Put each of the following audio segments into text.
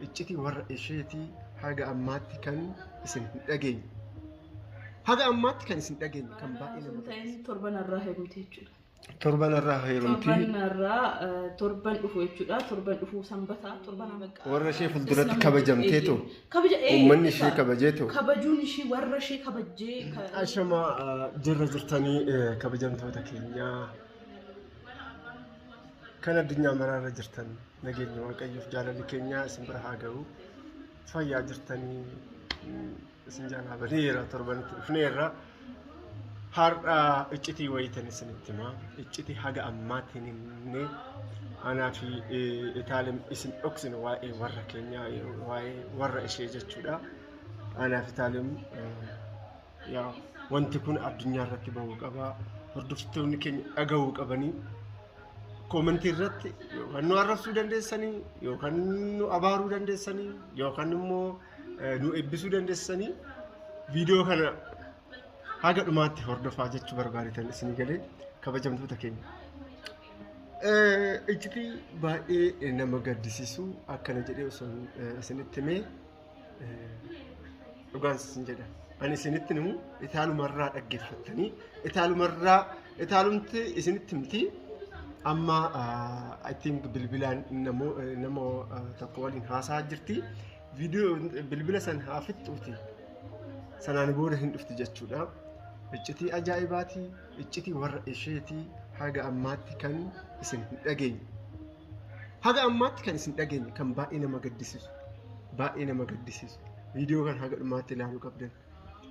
Iccitii warra isheetii haga ammaatti kan isin hin dhageenye. Haga ammaatti kan isin dhageenye kan baay'ee nama Ta'in torban irraa heerumte jechuudha. Torban irraa heerumti. Torban irraa torban dhufu jechuudha. Torban dhufu sanbata torban bakka. Warra ishee fuulduratti kabajamteetu. Kabaja Uummanni ishee kabajeetu. Kabajuun ishee warra ishee kabajjee. Ashama jirra jirtanii kabajamtoota keenyaa kan addunyaa maraarra jirtan, nageenya Waaqayyoof jaalalli keenya isin bira haa ga'u. Fayyaa jirtanii? Isin jaalaa baneera, torbanitti dhufneerra. Har'a iccitii wayitan isinitti himaa. Iccitii haga ammaatti hin himne, anaa fi Itaalem isin dhoksine, waa'ee warra keenyaa, waa'ee warra ishee jechuudha. Anaa fi Itaalem yaa wanti kun addunyaa irratti bahuu qaba. Hordoftoonni keenya dhagahuu qabanii. Koomentii irratti yookaan nu arrabsuu dandeessanii, yookaan nu abaaruu dandeessanii, yookaan immoo nu eebbisuu dandeessanii, viidiyoo kana haga dhumaatti hordofaa jechuu barbaadetan isinii galee, kabajamtoota keenya. Iccitii baay'ee nama gaddisiisu akkana jedhee osoo isinitti himee, dhugaan isin jedha. Ani isinitti himu itaalumarraa dhaggeeffattanii, itaalumarraa itaalumti isinitti himti. Amma I think bilbilaan nama tokko waliin haasaa jirti. Viidiyoo bilbila san haa fixxuuti. Sanaan booda hin dhufti jechuudha. Iccitii ajaa'ibaati. Iccitii warra isheetii haga ammaatti kan isin hin dhageenye. Haga ammaatti kan isin dhageenye kan baay'ee nama gaddisiisu. Baay'ee nama gaddisiisu. Viidiyoo kan haga dhumaatti ilaaluu qabdan.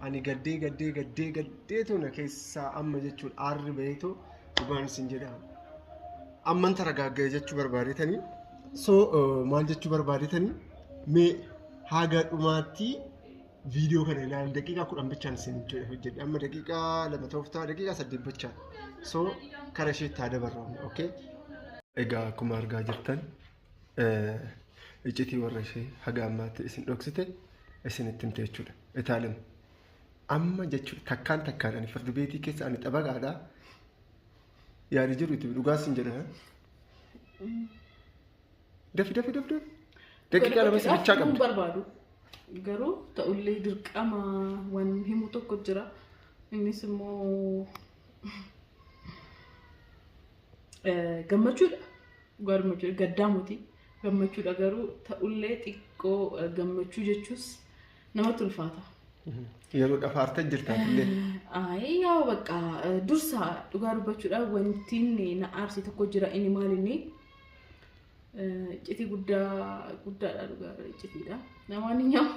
Ani gaddee gaddee gaddee gaddeetu na keessaa amma jechuun aarri baheetu, dhugaan isin jedha. Amman taragaagga'e jechuu barbaadetanii. So maal jechuu barbaadetanii, mee haga dhumaatti viidiyoo kana ilaalan. Daqiiqaa 10 bichaan isin hojjedhe, amma daqiiqaa 2 tooftaa, daqiiqaa 8 bichaan. So kara isheetti haa dabarru, okay? Egaa akkuma argaa jirtan iccitii warra ishee haga ammaatti isin dhoksite isinitti himte jechuudha. Itaalem amma jechuudha takkaan takkaan ani firdi beetii keessa ani xabaqaadha. Yaadi jiru itti dhugaa sin jedha. Dafi dafi dafi dafi. Daqiiqaa 2 si bichaa Hin qabdi. barbaadu. Garuu ta'ullee dirqama waan himu tokko jira. Innis immoo gammachuudha. Dhugaa gammachuudha. Gaddaa miti. Gammachuudha, garuu ta'ullee xiqqoo gammachuu jechuus namatti ulfaata. Yeroo dhafaartee jirta illee. Ayi, yaa bakka dursa dhugaa dubbachuudhaaf wanti inni na aarse tokko jira. Inni maal? Inni iccitii guddaa guddaadha, dhugaa iccitiidha. Namoonni nyaam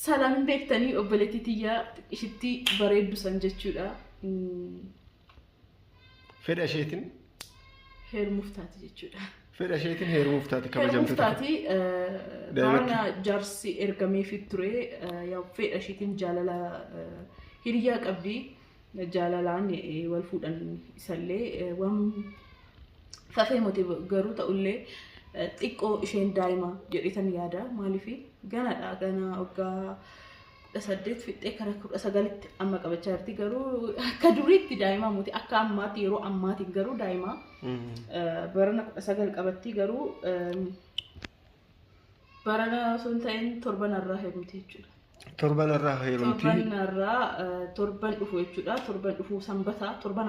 salaam hin beektanii, obboleettii tiyyaa ishitti bareeddu san jechuudha. Fedha isheetiin Heerumuuf taati jechuudha. Fedha isheetiin heerumuuf taate, Heerumuuf kabajamtoota. taati. Daa'imatti. Baana jaarsi ergameefii ture, yaa fedha isheetiin jaalala hiriyaa qabdi. Jaalalaan wal fuudhan isallee waan fafee miti, garuu ta'ullee xiqqoo isheen daa'ima jedhetan yaada. Maaliif? Ganadha, gana waggaa 18 fixxee kara 19tti amma qabachaa jirti, garuu akka duriitti daa'ima miti, akka ammaatti, yeroo ammaatiin garuu daa'ima. Barana 19 qabatti, garuu barana osoo hin ta'in torban irraa heerumte jechuudha. Torban irraa heerumti. Torban irraa torban dhufu jechuudha. Torban dhufu sanbata, torban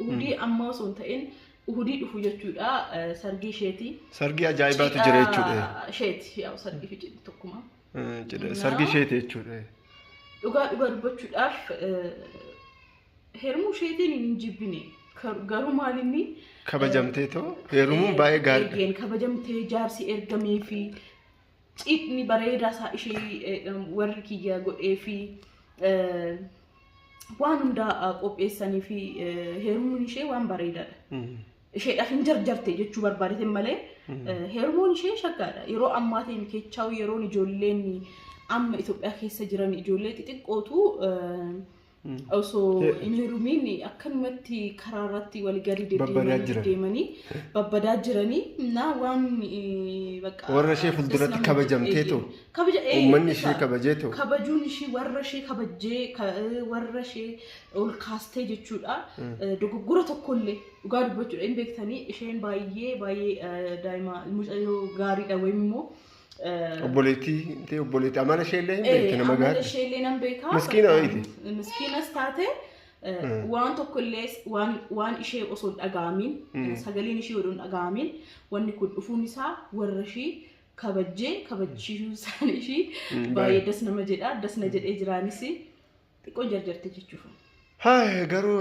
uhudii amma osoo hin ta'in uhudii dhufu jechuudha. Sargii isheeti. Sargii ajaa'ibaatu jira jechuudha. Isheeti, yaa sargii fi cidhi tokkuma. Cidha sargii isheeti jechuudha. Dhugaa dhugaa dubbachuudhaaf heerumuu isheetiin hin jibbine. Garuu maalinni Kabajamtee too heerumuun baay'ee gaariidha. Eeyyeen, kabajamtee jaarsi ergamee fi cidhni bareedaa isaa ishee warri kiyya godhee fi waan hundaa qopheessanii fi heerumuun ishee waan bareedaadha. Isheedhaaf hin jarjarte jechuu barbaadete malee heerumuun ishee shaggaadha. Yeroo ammaatiin kechaa'u yeroon ijoolleen amma Itoophiyaa keessa jiran ijoollee xixiqqootu osoo hin heerumiin akkanumatti karaa irratti walii gadi Babbadaa jiran. deddeemanii babbadaa jiranii na waan bakka Warra ishee fuulduratti kabajamteetu. Kabaja Uummanni ishee kabajeetu. Kabajuun ishee warra ishee kabajjee warra ishee ol kaastee jechuudha. Dogoggora tokkollee, dhugaa dubbachuudha, hin beektanii, isheen baay'ee baay'ee daa'ima mucayyoo gaariidha wayim immoo Obboleettii ta'e, obboleettii amala ishee illee hin beekte, nama Amala gaarii. ishee illee nan beekaa. Miskiina wayiiti. Miskiinas taate, waan tokko illee waan ishee osoo hin dhaga'amin, sagaleen ishee osoo hin dhaga'amin wanni kun dhufuun isaa, warra ishii kabajjee kabachiisuu isaanii ishii baay'ee das nama jedha, das na jedhee jiraanis xiqqoo jarjarte jechuudha. Haa, garuu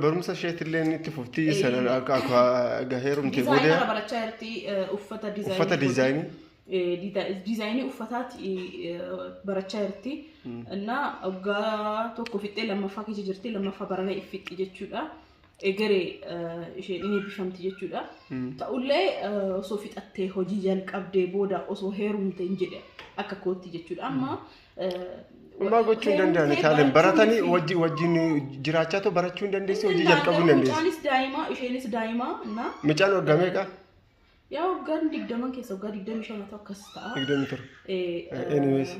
barumsa isheetillee itti fuftii sana akka heerumte Dizaayinara booda barachaa jirti, uffata dizaayinii. Uffata dizaayinii. Dizaayinii uffataati barachaa jirti. Innaa waggaa tokko fixxee lammaffaa keessa jirti. Lammaffaa barana fixxi jechuudha. Egeree isheen inni eebbifamti jechuudha. Ta'ullee osoo fixattee hojii jalqabdee booda osoo heerumte hin jedhe akka kootti jechuudha. Amma Ammaa gochuu hin danda'an itaaleen baratanii wajjin jiraachaa ta'u barachuu hin dandeessi, hojii jalqabuu hin dandeessi. Mucaanis daa'ima, isheenis daa'ima innaa Mucaan waggaa meeqa? Yaa, waggaan 20 keessa, waggaa 25 ta'u akkas ta'a. 27. Anyways,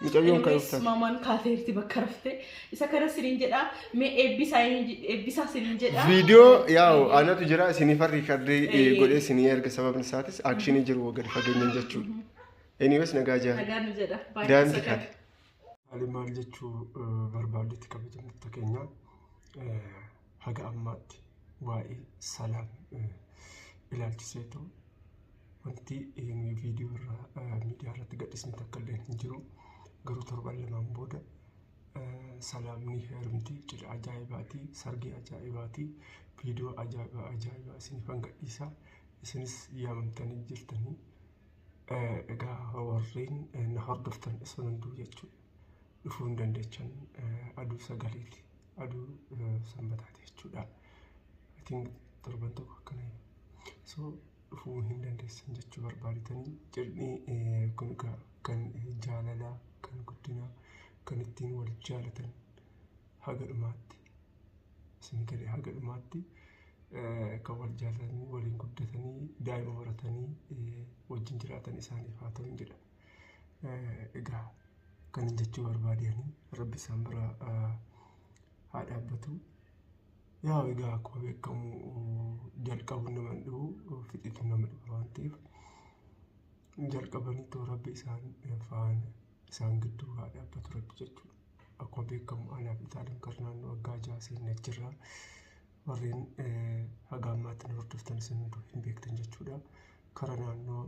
mucayyoon kan Anyways, uffatu. Maamaan kaateerti bakka raftee isa kana siniin jedha, mee eebbisaa siniin jedha. Viidiyoo yaa'u anatu jira, isiniif riikardii godhee isinii erga, sababni isaatis actionii jiru gadi fageenyaan jechuudha. Anyways, nagaa jaa. Nagaa nu jedha. Baay'ee Daa'imti isa kana. kaate. Maali maal jechuu barbaaddetti, kabajamtoota keenya, haga ammaatti waa'ee Salaam ilaalchiseetu wanti nuyi viidiyoo irraa miidiyaa irratti gadhiisne takka illee hin jiru. Garuu torban lamaan booda Salaamni heerumti, cidha ajaa'ibaati, sargii ajaa'ibaati, viidiyoo ajaa'ibaa ajaa'ibaa isiniif gadhiisa. Isinis yaamamtanii jirtanii. Egaa warreen na hordoftan isin hunduu jechuudha. Dhufuu hin dandeechan, aduu 9ti. Aduu sanbataati jechuudha. I think torban tokko akkana. So dhufuu hin dandeessan jechuu barbaadetanii, cidhni kun egaa kan jaalalaa, kan guddinaa, kan ittiin wal jaalatan haga dhumaatti. Isin galee, haga dhumaatti kan wal jaalatanii, waliin guddatanii, daa'ima horatanii wajjin jiraatan isaaniif haa ta'u jedha. Egaa kan hin jechuu barbaadanii, rabbi isaan bira haa dhaabbatu. Yaa, egaa akkuma beekamu jalqabuun nama hin dhibu, fixitu nama dhiba waan ta'eef, jalqabanii too rabbi isaan faana, isaan gidduu haa dhaabbatu rabbi jechuudha. Akkuma beekamu anaaf Itaaliin kan naannoo waggaa 6 seennee jirra. Warreen haga ammaatti nu hordoftan isin hunduu hin beektan jechuudha. Kara naannoo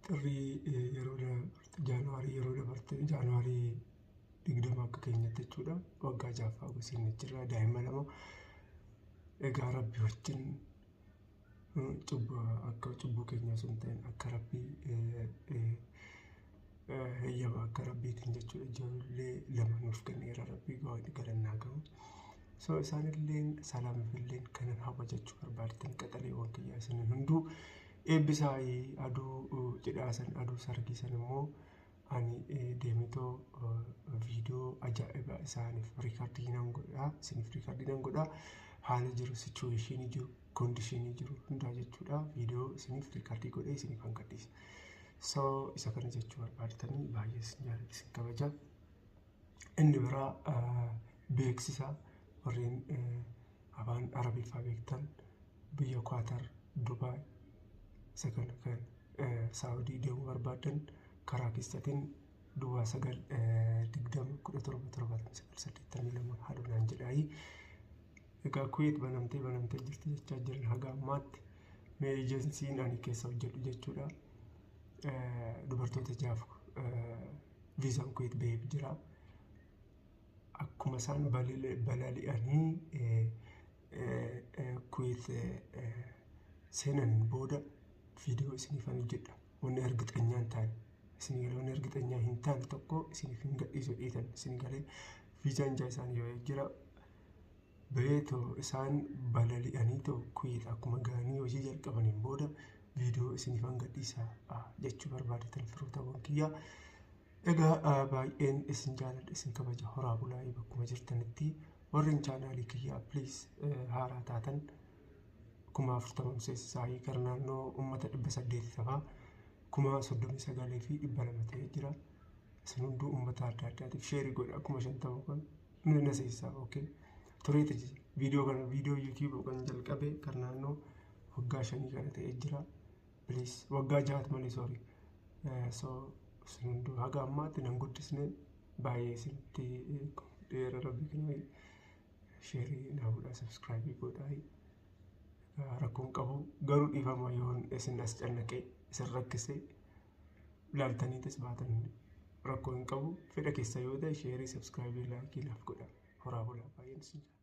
xirrii yeroo dabarte, jaanuwaarii yeroo dabarte, jaanuwaarii 20 akka keenyatti jechuudha. Waggaa ja'affaa seennee jirra. Daa'ima lama egaa rabbi wajjin cubbuu, akka cubbuu keenya osoo hin ta'in, akka rabbii heeyyama akka rabbiitiin jechuudha. Ijoollee lama nuuf kenneera rabbii, galannaa gahu. So isaanilleen Salaamifilleen kanan hawwa jechuu barbaaddan, qaxaleewwan kiyyaa, isin hunduu eebbisaa. Aduu cidhaa san, aduu sargii san immoo ani deemitoo viidiyoo ajaa'ibaa isaaniif riikardii nan godhaa, isiniif riikardii nan godhaa, haala jiru, situationii jiru, conditionii jiru hundaa jechuudha, viidiyoo isiniif riikardii godhee isiniif kan gadhiisa. So isa kana jechuu barbaadtanii, baay'ee isin jaalladha, isin kabaja. Inni biraa beeksisa, warreen afaan Arabiffaa beektan biyya Kwaatar, Dubaay, isa kana kan Saawudii deemuu barbaadan karaa keessatiin 09 20 17 79 82 haadhonaan jedhaayi. Egaa Kuweet banamtee banamtee jirti jechaa jiran haga ammaatti. Mee ejensiin ani keessa hojjedhu jechuudha. Dubartoota jaaf viizaan Kuweet bahee jira. Akkuma isaan balali'anii Kuweet seenaniin booda viidiyoo isiniifan hojjedha. Wanni ergixanyaa hin taane isinii galee, wanni ergixanyaa hin taane tokko isiniif hin gadhiisu dhiitan isinii galee, viizaan jaa isaanii bahee jira. Bahee isaan balali'anii too Kuweet akkuma ga'anii hojii jalqabaniin booda viidiyoo isiniifan gadhiisa jechuu barbaadatan, firootawwan kiyyaa. Egaa baay'een isin jaaladha, isin kabaja, horaa bulaa bakkuma jirtanitti. Warreen chaanaalii kiyyaa please haaraa taatan, 40,000 miseessisaa, gara naannoo uummata 800 tafaa, 39,200 ta'ee jira. Isin hunduu uummata adda addaatiif share godha, 50,000 kan nu naseessaa. Okay. Tureeti viidiyoo kana, viidiyoo yuutuubii kan jalqabe kan naannoo waggaa 5 kana ta'ee jira. Please, waggaa 6 malee, sorry. So isin hunduu haga ammaatti nan guddisne, baay'ee isinitti dheera. Rabbi kennu share naa godhaa, subscribe godhaa. Rakkoon qabu garuu dhiifama yoon isin as cannaqee isin rakkisee. Ilaaltaniitis baatan rakkoo hin qabu. Fedha keessa yoo ta'e share, subscribe, like naaf godha. Horaa bulaa, baay'een isin jaalladha.